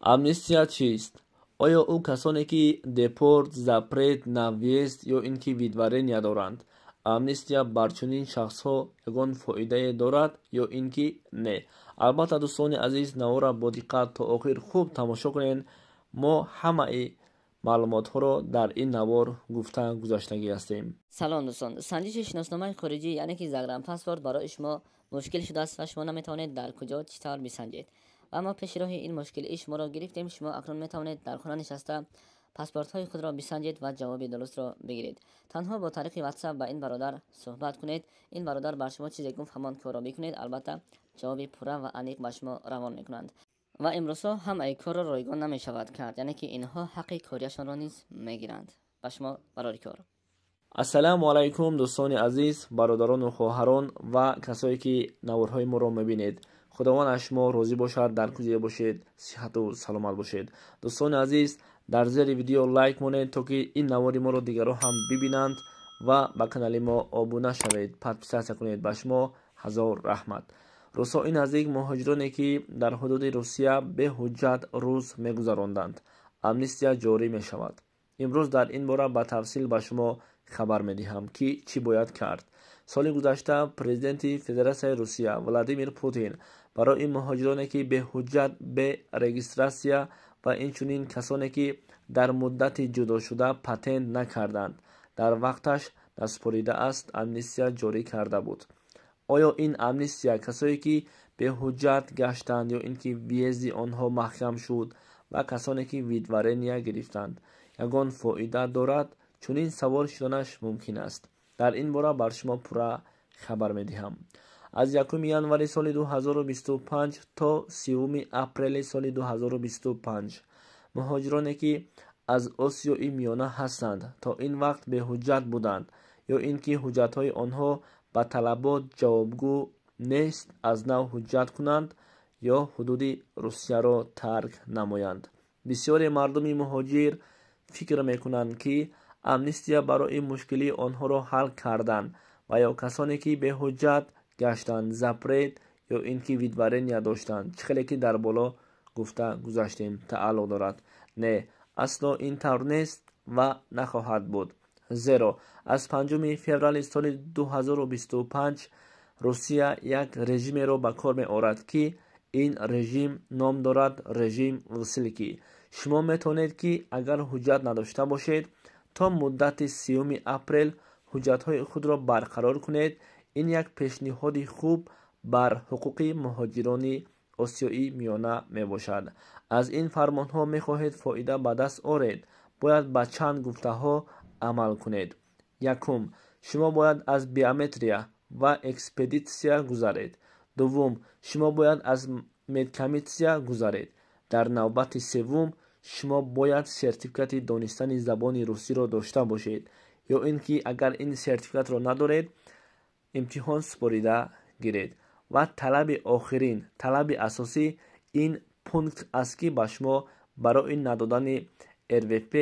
Амнистия чист? Оё ӯ касоне ки депорт, запрет на въезд ё ин ки выдворения доранд, амнистия бар чунин шахсҳо ягон фоидае дорад ё ин ки не? Албатта, дӯстони азиз, навора бо диққат то охир хуб тамошо кунед. Мо ҳамаи маълумотҳоро дар ин навор гуфта гузаштагӣ ҳастем. Салом, дӯстон! Санҷиши шиносномаи хориҷӣ, яъне ки загранпаспорт, барои шумо мушкил шудааст ва шумо наметавонед дар куҷо, чӣ тавр бисанҷед. Ва мо пеши роҳи ин мушкилии шуморо гирифтем. Шумо акнун метавонед дар хона нишаста паспортҳои худро бисанҷед ва ҷавоби дурустро бигиред. Танҳо бо тариқи WhatsApp ба ин бародар суҳбат кунед. Ин бародар бар шумо чизе гуфт, ҳамон корро бикунед. Албатта, ҷавоби пурра ва аниқ ба шумо равон мекунанд. Ва имрӯзҳо ҳамаи корро ройгон намешавад кард, яъне ки инҳо ҳаққи кориашонро низ мегиранд. Ба шумо барори кор. Ассалому алайкум, дӯстони азиз, бародарону хоҳарон ва касое ки наворҳои моро мебинед. Худованд аз шумо розӣ бошад. Дар куҷое бошед, сиҳату саломат бошед. Дӯстони азиз, дар зери видео лайк монед, то ки ин навори моро дигарон ҳам бибинанд, ва ба канали мо обуна шавед, подписаться кунед. Ба шумо ҳазор раҳмат. Рӯзҳои наздик муҳоҷироне ки дар ҳудуди Русия беҳуҷҷат рӯз мегузаронданд, амнистия ҷорӣ мешавад. Имрӯз дар ин бора ба тафсил ба шумо хабар медиҳам, ки чӣ бояд кард. Соли гузашта президенти Федератсияи Русия Владимир Путин барои муҳоҷироне ки беҳуҷҷат, бе регистрация ва инчунин касоне ки дар муддати ҷудошуда патент накарданд, дар вақташ насупоридааст, амнистия ҷорӣ карда буд. Оё ин амнистия касое ки беҳуҷҷат гаштанд ё ин ки въезди онҳо маҳкам шуд ва касоне ки выдворения гирифтанд, ягон фоида дорад? Чунин савол шуданаш мумкин аст. Дар ин бора бар шумо пурра хабар медиҳам. Аз 1 январи соли 2025 то 30 апрели соли 2025 муҳоҷироне ки аз Осиёи Миёна ҳастанд, то ин вақт беҳуҷҷат буданд ё ин ки ҳуҷҷатҳои онҳо ба талабот ҷавобгӯ нест, аз нав ҳуҷҷат кунанд ё ҳудуди Русияро тарк намоянд. Бисёре мардуми муҳоҷир фикр мекунанд, ки амнистия барои мушкилии онҳоро ҳал кардан ва ё касоне ки беҳуҷҷат гаштанд, запрет ё ин ки выдворения доштанд, чӣ хеле ки дар боло гуфта гузаштем, тааллуқ дорад. Не, асло ин тавр нест ва нахоҳад буд, зеро аз 5 феврали соли 2025 Русия як режимеро ба кор меорад, ки ин режим ном дорад режим высылки. Шумо метавонед, ки агар ҳуҷҷат надошта бошед, то муддати 30 апрел ҳуҷҷатҳои худро барқарор кунед. Ин як пешниҳоди хуб бар ҳуқуқи муҳоҷирони Осиёи Миёна мебошад. Аз ин фармонҳо мехоҳед фоида ба даст оред, бояд ба чанд гуфтаҳо амал кунед. Якум, шумо бояд аз биометрия ва экспедитсия гузаред. Дуввум, шумо бояд аз медкомиссия гузаред. Дар навбати севум, шумо бояд сертификати донистани забони русиро дошта бошед ё ин ки агар ин сертификатро надоред, имтиҳон супорида гиред. Ва талаби охирин, талаби асосӣ ин пункт аст, ки ба шумо барои надодани РВП,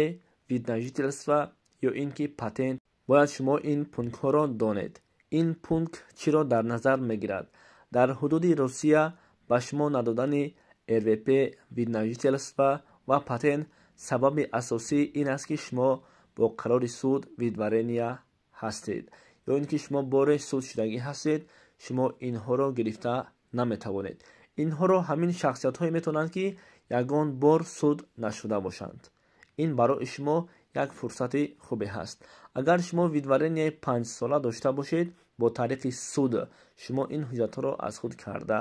вид на жительство ё ин ки патент, бояд шумо ин пунктҳоро донед. Ин пункт чиро дар назар мегирад? Дар ҳудуди Русия ба шумо надодани РВП, вид на жительство ва патент сабаби асосӣ ин аст, ки шумо бо қарори суд выдворения ҳастед ё ин ки шумо боре суд шудагӣ ҳастед. Шумо инҳоро гирифта наметавонед. Инҳоро ҳамин шахсиятҳое метавонанд, ки ягон бор суд нашуда бошанд. Ин барои шумо як фурсати хубе ҳаст. Агар шумо выдворенияи 5-сола дошта бошед бо тариқи суд, шумо ин ҳуҷҷатҳоро аз худ карда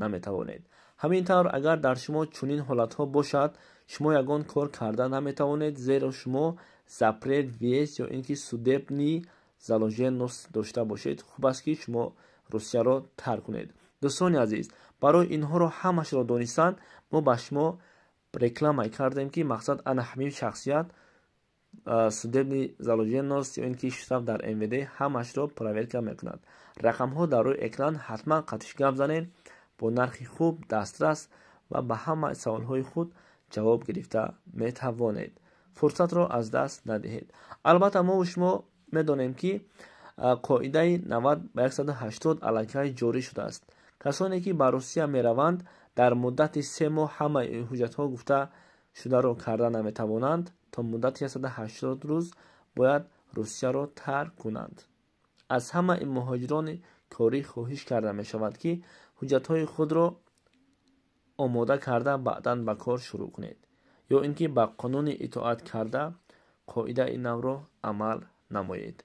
наметавонед. Ҳамин тавр, агар дар шумо чунин ҳолатҳо бошад, шумо ягон кор карда наметавонед, зеро шумо запрет въезд ё ин ки судебный задолженность дошта бошед, хуб аст, ки шумо Русияро тарк кунед. Дӯстони азиз, барои инҳоро ҳамашро донистан мо ба шумо реклама кардем, ки мақсад ана ҳамин шахсият судебный задолженность ё ин ки штраф дар МВД, ҳамашро проверка мекунад. Рақамҳо дар рӯи экран, ҳатман қатиш гап занед. Бо нархи хуб, дастрас ва ба ҳама саволҳои худ ҷавоб гирифта метавонед. Фурсатро аз даст надиҳед. Албатта, мову шумо медонем, ки қоидаи 90 ба 180 аллакай ҷорӣ шудааст. Касоне ки ба Русия мераванд, дар Дар муддати 3 моҳ ҳамаи ҳуҷҷатҳо гуфта шударо карда наметавонанд, то муддати 180 рӯз бояд Русияро тарк кунанд. Аз ҳамаи муҳоҷирони корӣ хоҳиш карда мешавад, ки ҳуҷҷатҳои худро омода карда баъдан ба кор шурӯъ кунед, ё ин ки ба қонуни итоат карда қоидаи навро амал намоед.